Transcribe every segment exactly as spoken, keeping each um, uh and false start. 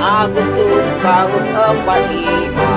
Agustus tahun empat lima.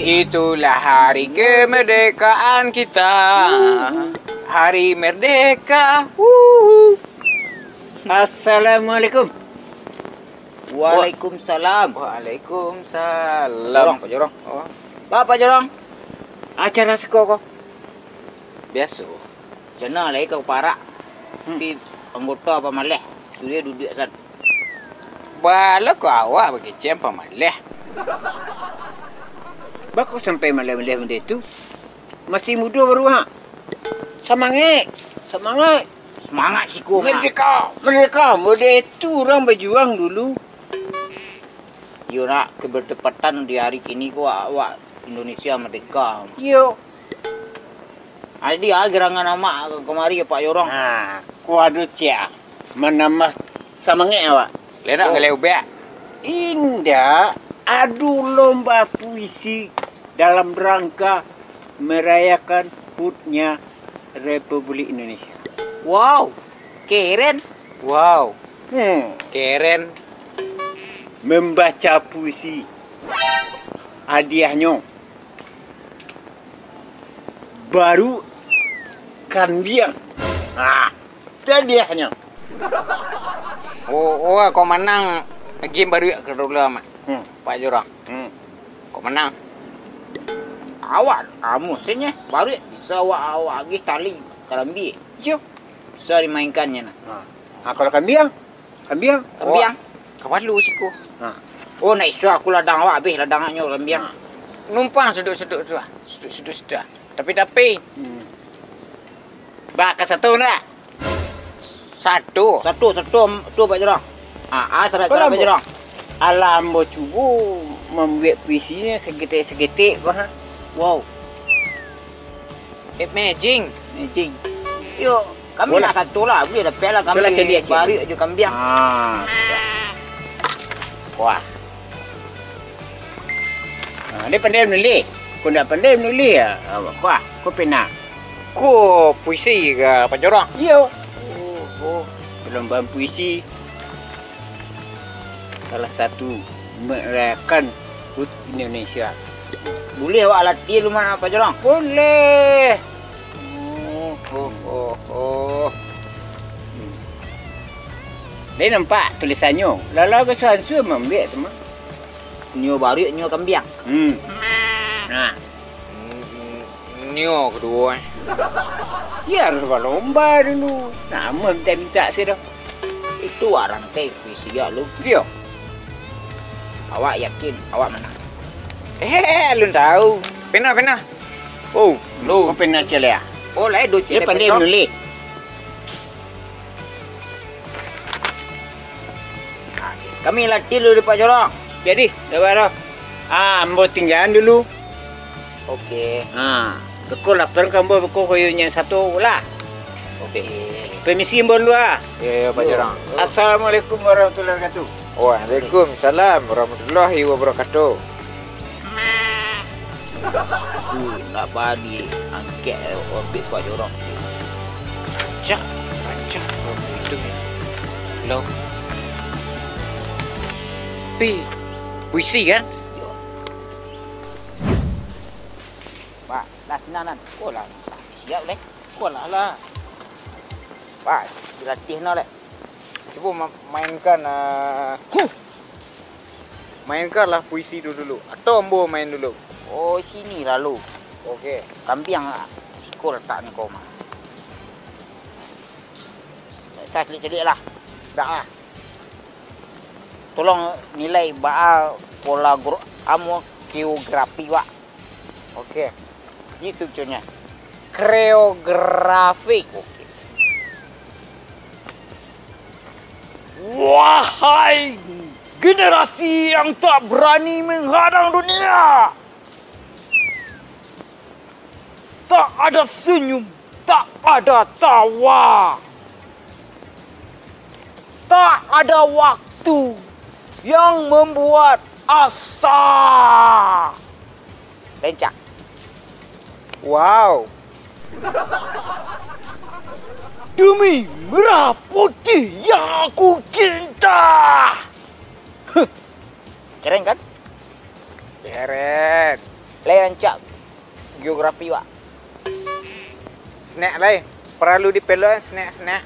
Itulah hari kemerdekaan kita. Hari merdeka. Wuhu. Assalamualaikum. Waalaikumsalam. Waalaikumsalam. Jorong, Pak Jorong. Oh. Ba, Pak Jorong. Acara siko ko. Biaso. Cana lai ka parak. Hmm. Tapi anggota pamaleh. Suruah duduak san. Baa lo ko awak bakecek pamaleh. Baa ko sampai maleh-maleh model tu? Masih mudo baru, ha. Samangaik. Samangaik. Semangat siko, ha. Merdeka. Merdeka. Model tu urang bajuang dulu. Iyo nak, kebertepatan di hari kini ko awak Indonesia merdeka. Iyo. Jadi, ah, gerangan amak kamari, Pak Jorong. Nah, ko ado ciek, ah, manambah samangaik awak. Lenak. Oh. Galeh ubek. Indak, ado lomba puisi dalam rangka merayakan hutnya Republik Indonesia. Wow, keren. Wow. Hmm. Keren. Membaca puisi. Hadiahnyo baru kambiang. Ah, itu hadiahnyo. Oh, oh, kau manang game baru ka dulu, Mak. Hmm. Pak Jorong. Hmm. Kau manang. Awak, ah, musuhnyo baru bisa awak, awak agih tali karambia. Iyo. Bisa dimainkannyo nah. Ha. Ha, kalau kambiang? Kambiang? Kambiang. Oh, kapalu siko. Ha. Oh, nak iso aku ladang awak abih, ladang awaknyo kambiang. Ha. Numpang suduk-suduk tu ah. Suduk-suduk situ ah. Tapi-tapi. Hmm. Ba, ka sato ndak? Sato. Sato, sato, tu Pak Jorong. Ah, ah, sarat, sarat Pak Jorong. Alah, ambo cubo mambuek puisinyo saketek-saketek ko, ha. Wow. Amazing. Amazing. Yo, kami nak sato lah, buliah dapek lah kami. Baruik jo kambiang. Ah. Wah. Ah, dia pandai manulis. Kok ndak pandai manulis, ah, wah, kok pena. Ko puisi ka Pak Jorong? Iyo. Oh, oh. Perlombaan puisi. Salah satu merayakan hut Indonesia. Buliah awak latiah dulu, Pak Jorong? Buliah. Oh, oh, oh, oh. Lai nampak tulisannyo? Lah, lah, basuansua mambuek tu mah. Nio baruik, nio kambiang. Hmm. Nah. Nio kaduo, eh. Yo, harus balomba dulu. Namo mintak-mintak sih dah. Itu wak rantai puisi lu. Iyo. Awak yakin awak manang? Eh, alun tahu. Pena, pena. Oh, lu. Kau pena ciek lai, ah? Oh, lai do ciek. Dia pandai manulis. Kami latiah dulu di Pak Jorong. Jadi, sabar dah. Ah, ambo tinggalan dulu. Oke. Ah, beko lapar ka ambo, beko koyonyo sato lah. Oke. Permisi ambo dulu ah. Iyo, iyo, Pak Jorong. Assalamualaikum warahmatullahi wabarakatuh. Waalaikumsalam warahmatullahi wabarakatuh. Tu, nak bali angkek orbit Pak Jorong. Rancak, rancak kalau itu. Lo. Pi, puisi kan? Yo. Pak, lah sinan nan. Ko lah. Siap leh. Ko lah lah. Pak, dilatih no leh. Cubo ma-, mainkan, ah, huh. Mainkanlah puisi tu dulu. Atau ambo main dulu? Oh, sini lalu. Oke. Kambiang, ah, siko latak ni kau mah. Sa caliak-caliak lah. Dak ah. Tolong nilai baa pola gro-, amo, geografi, Wak. Oke. Itu contohnya. Koreografi. Oke. Wahai generasi yang tak berani menghadang dunia, tak ada senyum Tak ada tawa. Tak ada waktu yang membuat asa. Lencak. Wow. Demi merah putih yang aku cinta. Huh. Keren kan? Keren. Lai rancak geografi, Wak. Snack lai. Paralu dipelok snack-snack.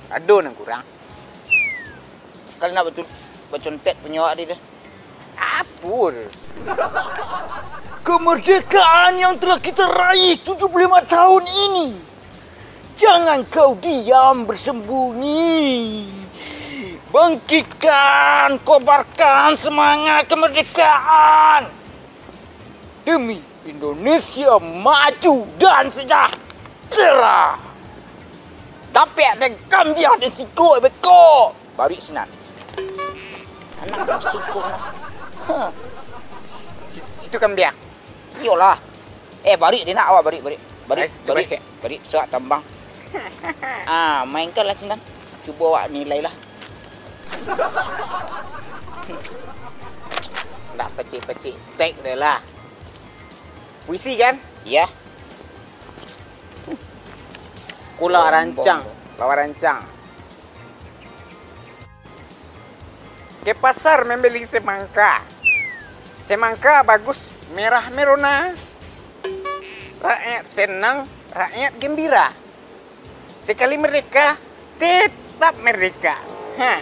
Ado nan kurang. Kalau nak batul bacontek punyo awak tadi tu. Apo tu? Kemerdekaan yang telah kita raih tujuh puluh lima tahun ini. Jangan kau diam bersembunyi. Bangkitkan, kobarkan semangat kemerdekaan. Demi Indonesia maju dan sejahtera. Dapek den kambiang den siko beko. Baruik sinan. Anak situ siko anak. Huh. Si-, situ kambiang. Iyolah. Eh, baruik den nak awak baruik, baruik. Baruik, Ais, baruik. Baruik. Baruik, suak tambang. Ah, mainkanlah sinan. Cubo awak nilailah. Ndak pecik-pecik. Tek deh lah. Puisi kan? Iya. Ko lawa rancang, lawa rancang. Ke pasar membeli semangka. Semangka bagus, merah merona. Rakyat senang, rakyat gembira. Sekali merdeka, tetap merdeka. Ha.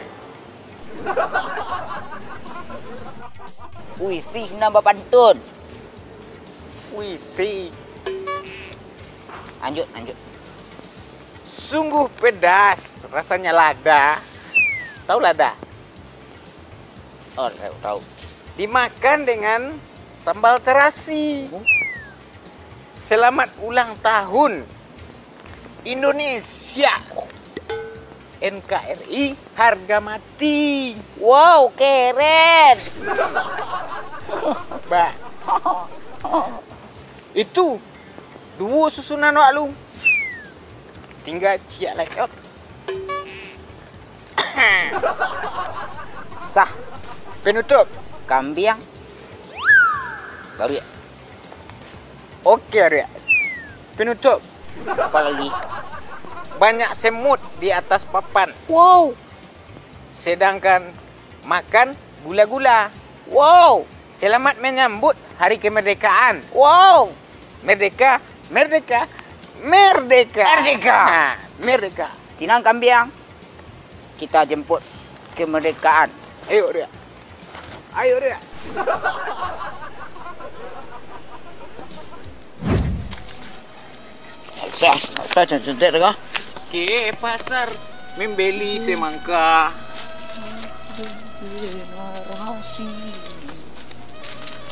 Puisi sinan bapantun. Puisi. Lanjut, lanjut. Sungguh pedas rasanya lada. Tahu lada? Oh, tahu, tahu. Dimakan dengan sambal terasi. Hmm. Selamat ulang tahun Indonesia. N K R I harga mati. Wow, keren. Ba. Itu duo susunan wak lu. Tingga ciak layot. Sah. Penutup. Kambiang. Baru ya. Oke, Arya. Penutup. Apa lagi? Banyak semut di atas papan. Wow. Sedangkan makan gula-gula. Wow. Selamat menyambut Hari Kemerdekaan. Wow. Merdeka, merdeka, merdeka. Merdeka. Nah, merdeka. Sinan kambiang. Kita jemput kemerdekaan. Ayo, Ria. Ayo, Ria. Usah, usah cantik-cantik dah. Ke pasar membeli semangka.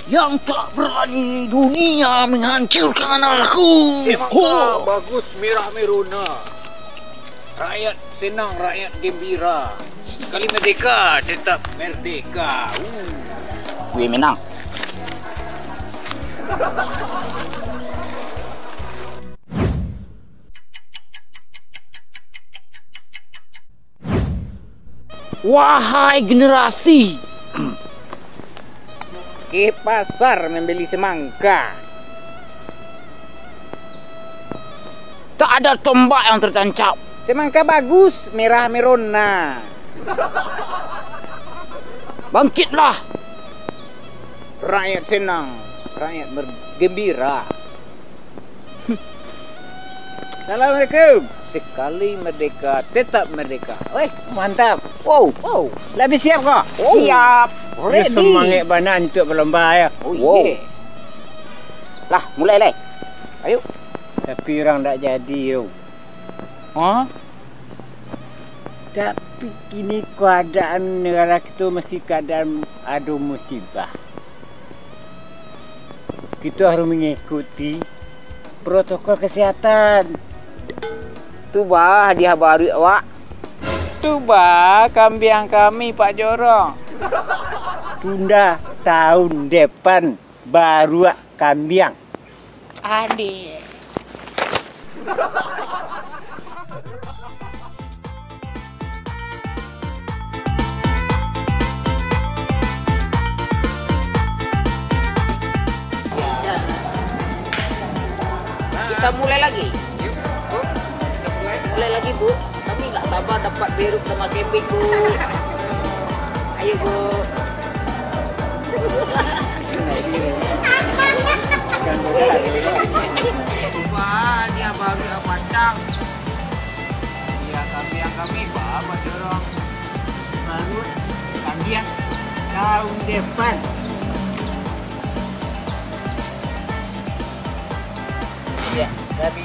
Yang tak berani dunia menghancurkan aku. Semangka bagus merah merona. Rakyat senang, rakyat gembira. Sekali merdeka, tetap merdeka. Uh. Wih, menang. Wahai generasi, ke pasar membeli semangka. Tak ada tombak yang tertancap. Semangka bagus, merah merona. Bangkitlah. Rakyat senang, rakyat gembira. Assalamualaikum. Sekali merdeka, tetap merdeka. Weh, mantap. Wow. Wow. Lah siap ko? Wow. Siap. Ready. Semangat bana untuk berlomba ya. Oh, wow. Iya. Lah, mulai lai. Ayo. Tapi urang ndak jadi tu. Ha? Tapi kini keadaan negara kita masih keadaan ado musibah. Kita harus mengikuti protokol kesehatan. Tu bah hadiah baru awak. Tu bah kambiang kami, Pak Jorong. Tunda tahun depan baru kambiang. Ande. Kita mulai lagi. Mulai lagi, Bu. Tapi nggak sabar dapat beruak sama kambing, Bu. Ayo, Bu. Wah, dia baru nak pacang. Ya, kami yang kami, Pak, Pak Jorong. Baru, kami yang tahun depan. Ya, tapi